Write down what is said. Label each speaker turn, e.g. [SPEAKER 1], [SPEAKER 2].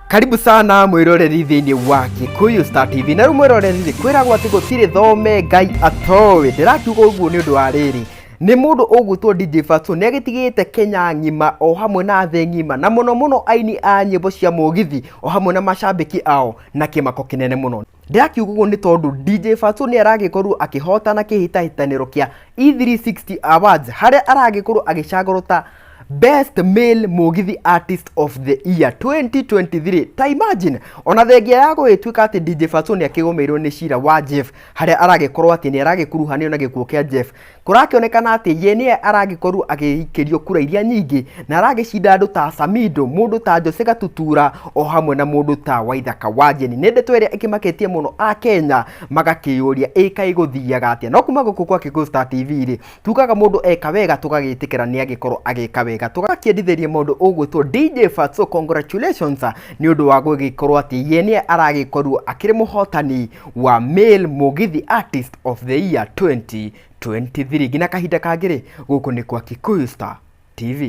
[SPEAKER 1] Karibu sana mwiroreri thiini wa Kikuyu Star TV. Na riu mwiroreri rĩ, kwĩragwo atĩ gũtirĩ thome Ngai atoĩ. Ndĩrakiuga ũguo nĩ ũndũ wa rĩrĩ, nĩ mũndũ ũgwĩtwo DJ Fatxo nĩ agĩtigĩte Kenya ng'ima o hamwe na thĩ ng'ima, na mũno mũno aini a nyĩmbo cia mũgithi o hamwe na macambĩki ao na kĩmako kĩnene mũno. Ndĩrakiuga ũguo nĩ tondũ DJ Fatxo nĩ aragĩkorwo akĩhotana kĩhĩtahĩtanĩro kĩa E360 Awards, harĩa aragĩkorwo agĩcagũrwo ta Best Male Mugithi Artist of the Year 2023. Ta imagine, ona thengia ya gũgĩtuĩka atĩ DJ Fatxo nĩ akĩgũmĩirwo nĩ cira wa Jeff, harĩa aragĩkorwo atĩ nĩ aragĩkuruhanio na gĩkuũ kĩa Jeff, kũrakĩonekana atĩ ye nĩye aragĩkorwo agĩikĩrio kura iria nyingĩ na aragĩcinda andũ ta Samido, mũndũ ta Jose Gatutura o hamwe na mũndũ ta Waithaka wa Jane. Nĩ ndeto ĩrĩa ĩkĩmakĩtie mũno a Kenya, magakĩyũria ĩ kaĩ gũthiaga atĩa. No kuma gũkũ kwa Kikuyu Star TV rĩ, tugaga mũndũ eka wega tũgagĩtĩkĩra nĩ agĩkorwo agĩka wega, tũgakĩendithĩria mũndũ ũgwĩtwo DJ Fatxo congratulations nĩ ũndũ wa gũgĩkorwo atĩ ye nĩye aragĩkorwo akĩrĩ mũhotani wa Male Mugithi Artist of the Year 2023. Nginya kahinda kangĩ rĩ, gũkũ nĩ kwa Kikuyu Star TV.